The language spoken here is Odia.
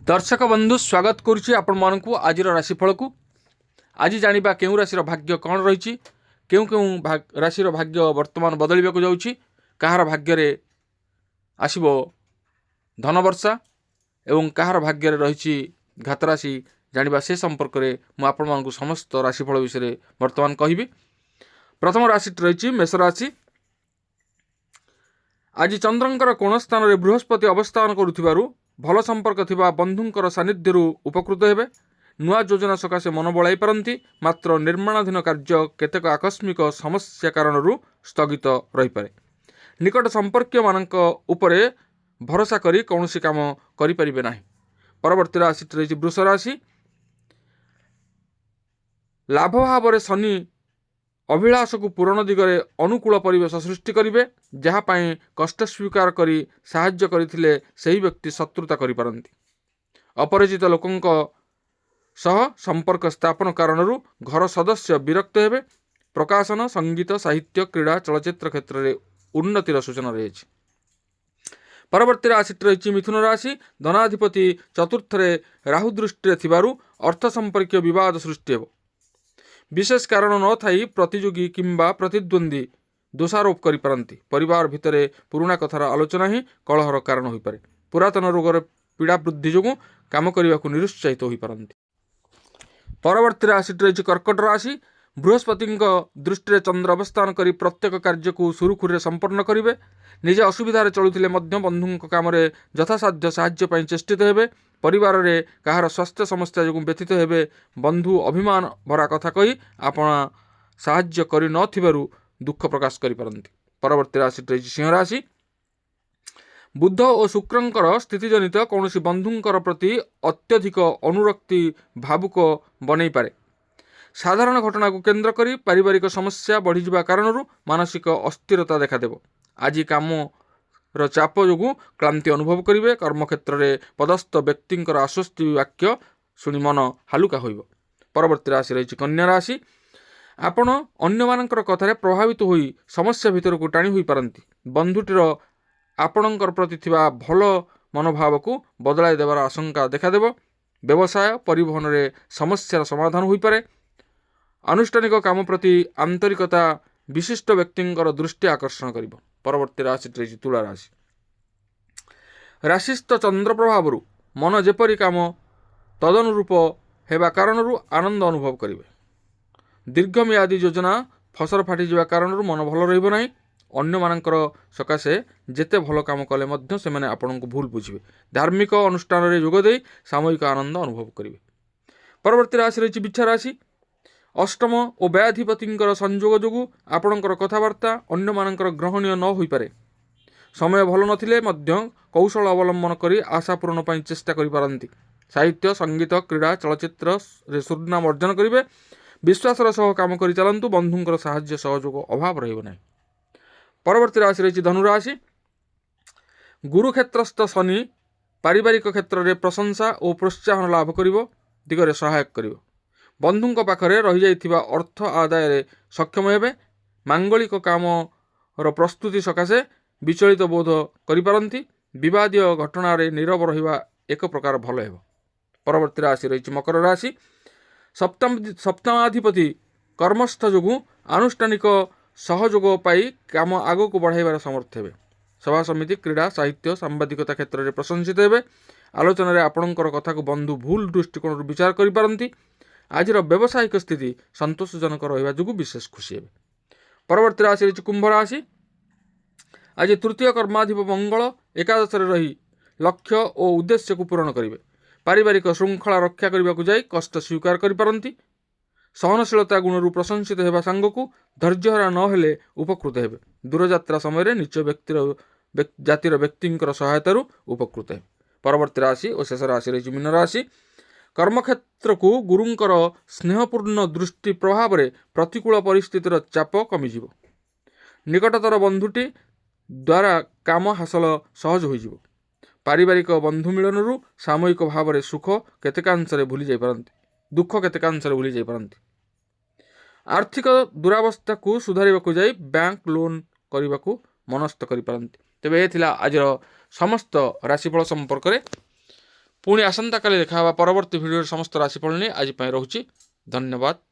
ଦର୍ଶକ ବନ୍ଧୁ, ସ୍ୱାଗତ କରୁଛି ଆପଣମାନଙ୍କୁ ଆଜିର ରାଶିଫଳକୁ। ଆଜି ଜାଣିବା କେଉଁ ରାଶିର ଭାଗ୍ୟ କ'ଣ ରହିଛି, କେଉଁ କେଉଁ ରାଶିର ଭାଗ୍ୟ ବର୍ତ୍ତମାନ ବଦଳିବାକୁ ଯାଉଛି, କାହାର ଭାଗ୍ୟରେ ଆସିବ ଧନବର୍ଷା ଏବଂ କାହାର ଭାଗ୍ୟରେ ରହିଛି ଘାତରାଶି। ଜାଣିବା ସେ ସମ୍ପର୍କରେ ମୁଁ ଆପଣମାନଙ୍କୁ ସମସ୍ତ ରାଶିଫଳ ବିଷୟରେ ବର୍ତ୍ତମାନ କହିବି। ପ୍ରଥମ ରାଶିଟି ରହିଛି ମେଷ ରାଶି। ଆଜି ଚନ୍ଦ୍ରଙ୍କର କୋଣ ସ୍ଥାନରେ ବୃହସ୍ପତି ଅବସ୍ଥାନ କରୁଥିବାରୁ ଭଲ ସମ୍ପର୍କ ଥିବା ବନ୍ଧୁଙ୍କର ସାନ୍ନିଧ୍ୟରୁ ଉପକୃତ ହେବେ। ନୂଆ ଯୋଜନା ସକାଶେ ମନ ବଳାଇ ପାରନ୍ତି, ମାତ୍ର ନିର୍ମାଣାଧୀନ କାର୍ଯ୍ୟ କେତେକ ଆକସ୍ମିକ ସମସ୍ୟା କାରଣରୁ ସ୍ଥଗିତ ରହିପାରେ। ନିକଟ ସମ୍ପର୍କୀୟମାନଙ୍କ ଉପରେ ଭରସା କରି କୌଣସି କାମ କରିପାରିବେ ନାହିଁ। ପରବର୍ତ୍ତୀ ରାଶିଟି ରହିଛି ବୃଷ ରାଶି। ଲାଭ ଭାବରେ ଶନି ଅଭିଳାଷକୁ ପୂରଣ ଦିଗରେ ଅନୁକୂଳ ପରିବେଶ ସୃଷ୍ଟି କରିବେ। ଯାହା ପାଇଁ କଷ୍ଟ ସ୍ୱୀକାର କରି ସାହାଯ୍ୟ କରିଥିଲେ, ସେହି ବ୍ୟକ୍ତି ଶତ୍ରୁତା କରିପାରନ୍ତି। ଅପରିଚିତ ଲୋକଙ୍କ ସହ ସମ୍ପର୍କ ସ୍ଥାପନ କାରଣରୁ ଘର ସଦସ୍ୟ ବିରକ୍ତ ହେବେ। ପ୍ରକାଶନ, ସଙ୍ଗୀତ, ସାହିତ୍ୟ, କ୍ରୀଡ଼ା, ଚଳଚ୍ଚିତ୍ର କ୍ଷେତ୍ରରେ ଉନ୍ନତିର ସୂଚନା ରହିଛି। ପରବର୍ତ୍ତୀ ରାଶିଟି ରହିଛି ମିଥୁନ ରାଶି। ଧନାଧିପତି ଚତୁର୍ଥରେ ରାହୁ ଦୃଷ୍ଟିରେ ଥିବାରୁ ଅର୍ଥ ସମ୍ପର୍କୀୟ ବିବାଦ ସୃଷ୍ଟି ହେବ। ବିଶେଷ କାରଣ ନଥାଇ ପ୍ରତିଯୋଗୀ କିମ୍ବା ପ୍ରତିଦ୍ୱନ୍ଦ୍ୱୀ ଦୋଷାରୋପ କରିପାରନ୍ତି। ପରିବାର ଭିତରେ ପୁରୁଣା କଥାର ଆଲୋଚନା ହିଁ କଳହର କାରଣ ହୋଇପାରେ। ପୁରାତନ ରୋଗର ପୀଡ଼ା ବୃଦ୍ଧି ଯୋଗୁଁ କାମ କରିବାକୁ ନିରୁତ୍ସାହିତ ହୋଇପାରନ୍ତି। ପରବର୍ତ୍ତୀ ରାଶିଟି ରହିଛି କର୍କଟ ରାଶି। ବୃହସ୍ପତିଙ୍କ ଦୃଷ୍ଟିରେ ଚନ୍ଦ୍ର ଅବସ୍ଥାନ କରି ପ୍ରତ୍ୟେକ କାର୍ଯ୍ୟକୁ ସୁରୁଖୁରୁରେ ସମ୍ପନ୍ନ କରିବେ। ନିଜେ ଅସୁବିଧାରେ ଚଳୁଥିଲେ ମଧ୍ୟ ବନ୍ଧୁଙ୍କ କାମରେ ଯଥାସାଧ୍ୟ ସାହାଯ୍ୟ ପାଇଁ ଚେଷ୍ଟିତ ହେବେ। ପରିବାରରେ କାହାର ସ୍ୱାସ୍ଥ୍ୟ ସମସ୍ୟା ଯୋଗୁଁ ବ୍ୟଥିତ ହେବେ। ବନ୍ଧୁ ଅଭିମାନ ଭରା କଥା କହି ଆପଣ ସାହାଯ୍ୟ କରିନଥିବାରୁ ଦୁଃଖ ପ୍ରକାଶ କରିପାରନ୍ତି। ପରବର୍ତ୍ତୀ ରାଶିଟି ରହିଛି ସିଂହ ରାଶି। ବୁଧ ଓ ଶୁକ୍ରଙ୍କର ସ୍ଥିତିଜନିତ କୌଣସି ବନ୍ଧୁଙ୍କର ପ୍ରତି ଅତ୍ୟଧିକ ଅନୁରକ୍ତି ଭାବୁକ ବନେଇପାରେ। ସାଧାରଣ ଘଟଣାକୁ କେନ୍ଦ୍ର କରି ପାରିବାରିକ ସମସ୍ୟା ବଢ଼ିଯିବା କାରଣରୁ ମାନସିକ ଅସ୍ଥିରତା ଦେଖାଦେବ। ଆଜି କାମର ଚାପ ଯୋଗୁଁ କ୍ଳାନ୍ତି ଅନୁଭବ କରିବେ। କର୍ମକ୍ଷେତ୍ରରେ ପଦସ୍ଥ ବ୍ୟକ୍ତିଙ୍କର ଆଶ୍ୱସ୍ତି ବାକ୍ୟ ଶୁଣି ମନ ହାଲୁକା ହୋଇବ। ପରବର୍ତ୍ତୀ ରାଶି ରହିଛି କନ୍ୟା ରାଶି। ଆପଣ ଅନ୍ୟମାନଙ୍କର କଥାରେ ପ୍ରଭାବିତ ହୋଇ ସମସ୍ୟା ଭିତରକୁ ଟାଣି ହୋଇପାରନ୍ତି। ବନ୍ଧୁଟିର ଆପଣଙ୍କର ପ୍ରତି ଥିବା ଭଲ ମନୋଭାବକୁ ବଦଳାଇ ଦେବାର ଆଶଙ୍କା ଦେଖାଦେବ। ବ୍ୟବସାୟ, ପରିବହନରେ ସମସ୍ୟାର ସମାଧାନ ହୋଇପାରେ। ଆନୁଷ୍ଠାନିକ କାମ ପ୍ରତି ଆନ୍ତରିକତା ବିଶିଷ୍ଟ ବ୍ୟକ୍ତିଙ୍କର ଦୃଷ୍ଟି ଆକର୍ଷଣ କରିବ। ପରବର୍ତ୍ତୀ ରାଶିଟି ରହିଛି ତୁଳା ରାଶି। ରାଶିସ୍ଥ ଚନ୍ଦ୍ର ପ୍ରଭାବରୁ ମନ ଯେପରି କାମ ତଦନୁରୂପ ହେବା କାରଣରୁ ଆନନ୍ଦ ଅନୁଭବ କରିବେ। ଦୀର୍ଘମିଆଦୀ ଯୋଜନା ଫସର ଫାଟିଯିବା କାରଣରୁ ମନ ଭଲ ରହିବ ନାହିଁ। ଅନ୍ୟମାନଙ୍କର ସକାଶେ ଯେତେ ଭଲ କାମ କଲେ ମଧ୍ୟ ସେମାନେ ଆପଣଙ୍କୁ ଭୁଲ ବୁଝିବେ। ଧାର୍ମିକ ଅନୁଷ୍ଠାନରେ ଯୋଗ ଦେଇ ସାମୟିକ ଆନନ୍ଦ ଅନୁଭବ କରିବେ। ପରବର୍ତ୍ତୀ ରାଶି ରହିଛି ବିଛା ରାଶି। ଅଷ୍ଟମ ଓ ବ୍ୟୟାଧିପତିଙ୍କର ସଂଯୋଗ ଯୋଗୁଁ ଆପଣଙ୍କର କଥାବାର୍ତ୍ତା ଅନ୍ୟମାନଙ୍କର ଗ୍ରହଣୀୟ ନ ହୋଇପାରେ। ସମୟ ଭଲ ନଥିଲେ ମଧ୍ୟ କୌଶଳ ଅବଲମ୍ବନ କରି ଆଶା ପୂରଣ ପାଇଁ ଚେଷ୍ଟା କରିପାରନ୍ତି। ସାହିତ୍ୟ, ସଙ୍ଗୀତ, କ୍ରୀଡ଼ା, ଚଳଚ୍ଚିତ୍ରରେ ସୁନାମ ଅର୍ଜନ କରିବେ। ବିଶ୍ୱାସର ସହ କାମ କରି ଚାଲନ୍ତୁ। ବନ୍ଧୁଙ୍କର ସାହାଯ୍ୟ ସହଯୋଗ ଅଭାବ ରହିବ ନାହିଁ। ପରବର୍ତ୍ତୀ ରାଶି ରହିଛି ଧନୁରାଶି। ଗୁରୁକ୍ଷେତ୍ରସ୍ଥ ଶନି ପାରିବାରିକ କ୍ଷେତ୍ରରେ ପ୍ରଶଂସା ଓ ପ୍ରୋତ୍ସାହନ ଲାଭ କରିବ ଦିଗରେ ସହାୟକ କରିବ। ବନ୍ଧୁଙ୍କ ପାଖରେ ରହିଯାଇଥିବା ଅର୍ଥ ଆଦାୟରେ ସକ୍ଷମ ହେବେ। ମାଙ୍ଗଳିକ କାମର ପ୍ରସ୍ତୁତି ସକାଶେ ବିଚଳିତ ବୋଧ କରିପାରନ୍ତି। ବିବାଦୀୟ ଘଟଣାରେ ନୀରବ ରହିବା ଏକ ପ୍ରକାର ଭଲ ହେବ। ପରବର୍ତ୍ତୀ ରାଶି ରହିଛି ମକର ରାଶି। ସପ୍ତମାଧିପତି କର୍ମସ୍ଥ ଯୋଗୁଁ ଆନୁଷ୍ଠାନିକ ସହଯୋଗ ପାଇ କାମ ଆଗକୁ ବଢ଼ାଇବାର ସମର୍ଥ ହେବେ। ସଭା ସମିତି, କ୍ରୀଡ଼ା, ସାହିତ୍ୟ, ସାମ୍ବାଦିକତା କ୍ଷେତ୍ରରେ ପ୍ରଶଂସିତ ହେବେ। ଆଲୋଚନାରେ ଆପଣଙ୍କର କଥାକୁ ବନ୍ଧୁ ଭୁଲ ଦୃଷ୍ଟିକୋଣରୁ ବିଚାର କରିପାରନ୍ତି। ଆଜିର ବ୍ୟବସାୟିକ ସ୍ଥିତି ସନ୍ତୋଷଜନକ ରହିବା ଯୋଗୁଁ ବିଶେଷ ଖୁସି ହେବେ। ପରବର୍ତ୍ତୀ ରାଶି ରହିଛି କୁମ୍ଭ ରାଶି। ଆଜି ତୃତୀୟ କର୍ମାଧିପ ମଙ୍ଗଳ ଏକାଦଶରେ ରହି ଲକ୍ଷ୍ୟ ଓ ଉଦ୍ଦେଶ୍ୟକୁ ପୂରଣ କରିବେ। ପାରିବାରିକ ଶୃଙ୍ଖଳା ରକ୍ଷା କରିବାକୁ ଯାଇ କଷ୍ଟ ସ୍ୱୀକାର କରିପାରନ୍ତି। ସହନଶୀଳତା ଗୁଣରୁ ପ୍ରଶଂସିତ ହେବା ସାଙ୍ଗକୁ ଧୈର୍ଯ୍ୟହରା ନ ହେଲେ ଉପକୃତ ହେବେ। ଦୂରଯାତ୍ରା ସମୟରେ ନିଚ ବ୍ୟକ୍ତିର ଜାତିର ବ୍ୟକ୍ତିଙ୍କର ସହାୟତାରୁ ଉପକୃତ ହେବେ। ପରବର୍ତ୍ତୀ ରାଶି ଓ ଶେଷ ରାଶି ରହିଛି ମୀନ ରାଶି। କର୍ମକ୍ଷେତ୍ରକୁ ଗୁରୁଙ୍କର ସ୍ନେହପୂର୍ଣ୍ଣ ଦୃଷ୍ଟି ପ୍ରଭାବରେ ପ୍ରତିକୂଳ ପରିସ୍ଥିତିର ଚାପ କମିଯିବ। ନିକଟତର ବନ୍ଧୁଟି ଦ୍ୱାରା କାମ ହାସଲ ସହଜ ହୋଇଯିବ। ପାରିବାରିକ ବନ୍ଧୁ ମିଳନରୁ ସାମୟିକ ଭାବରେ ସୁଖ କେତେକାଂଶରେ ଭୁଲି ଯାଇପାରନ୍ତି, ଦୁଃଖ କେତେକାଂଶରେ ଭୁଲି ଯାଇପାରନ୍ତି। ଆର୍ଥିକ ଦୁରାବସ୍ଥାକୁ ସୁଧାରିବାକୁ ଯାଇ ବ୍ୟାଙ୍କ ଲୋନ୍ କରିବାକୁ ମନସ୍ଥ କରିପାରନ୍ତି। ତେବେ ଏ ଥିଲା ଆଜିର ସମସ୍ତ ରାଶିଫଳ ସମ୍ପର୍କରେ। ପୁଣି ଆସନ୍ତାକାଲି ଦେଖା ହେବା ପରବର୍ତ୍ତୀ ଭିଡ଼ିଓରେ ସମସ୍ତ ରାଶିଫଳ ନେଇ। ଆଜି ପାଇଁ ରହୁଛି, ଧନ୍ୟବାଦ।